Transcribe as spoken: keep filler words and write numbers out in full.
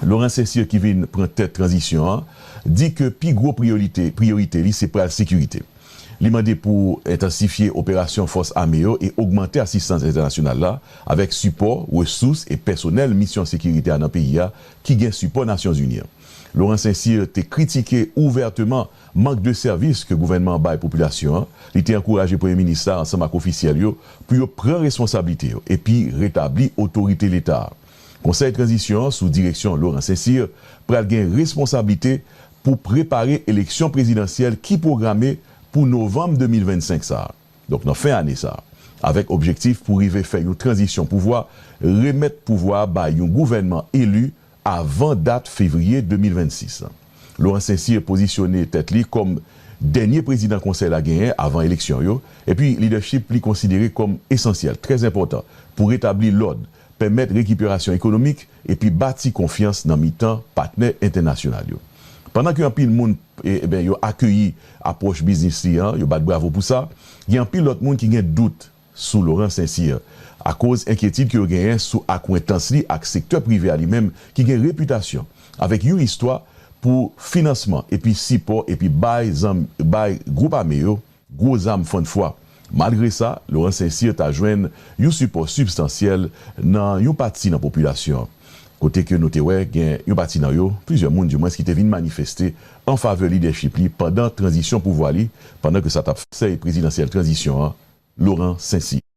Laurent Saint-Cyr, ki vin pran tèt tranzisyon an, di ke pi gwo priyorite, priyorite li se pral sekirite. Li mande pou entansifye operasyon fòs ame yo e ogmante asistans entènasyonal la avèk sipò, resous e pèsonèl misyon sekirite a nan peyi a ki gen sipò Nasyonzini an. Laurent Saint-Cyr te kritike ouvèteman mank de sèvis ke gouvènman an bay popilasyon an. Li te ankouraje Premye Minis la ansanm ak ofisyèl yo pou yo pran responsablite yo epi retabli otorite Leta a. Konsèy tranzisyon an, sou direksyon Laurent Saint-Cyr, pral gen responsablite pou prepare eleksyon prezidansyèl ki pwograme pou novanm de mil vennsenk sa a, donk nan fen ane sa a, avèk objektif pou rive fè yon tranzisyon pouvwa, remèt pouvwa a bay yon gouvènman eli avan dat fevriye de mil vennsis. Laurent Saint-Cyr pozisyone tèt li kòm dènye prezidan konsèy la genyen avan eleksyon yo, epi lidèchip li konsidere kòm esansyèl, trè enpòtan, pou retabli lòd, pèmèt rekiperasyon ekonomik epi bati konfyans nan mitan patnè entènasyonal yo. Pandan ke anpil moun, e, e ben, yo akeyi apwòch biznis li an, yo bat bravo pou sa, gen anpil lòt moun ki gen dout sou Laurent Saint-Cyr, akoz enkyetid ke yo genyen sou akwentans li ak sektè prive a li menm ki gen repitasyon avèk yon istwa pou finansman epi sipò epi bay zanm, bay gwoup ame yo gwo zam fann fwa. Malgre sa, Laurent Saint-Cyr ta jwenn yon sipò sibstansyèl nan yon pati nan popilasyon an, kote ke nou te wè gen yon pati nan yo, plizyè moun dimwens, ki te vin manifeste an favè lidèchip li pandan tranzisyon pouvwa li, pandan ke sa t ap konsèy prezidansyèl tranzisyon an, Laurent Saint-Cyr.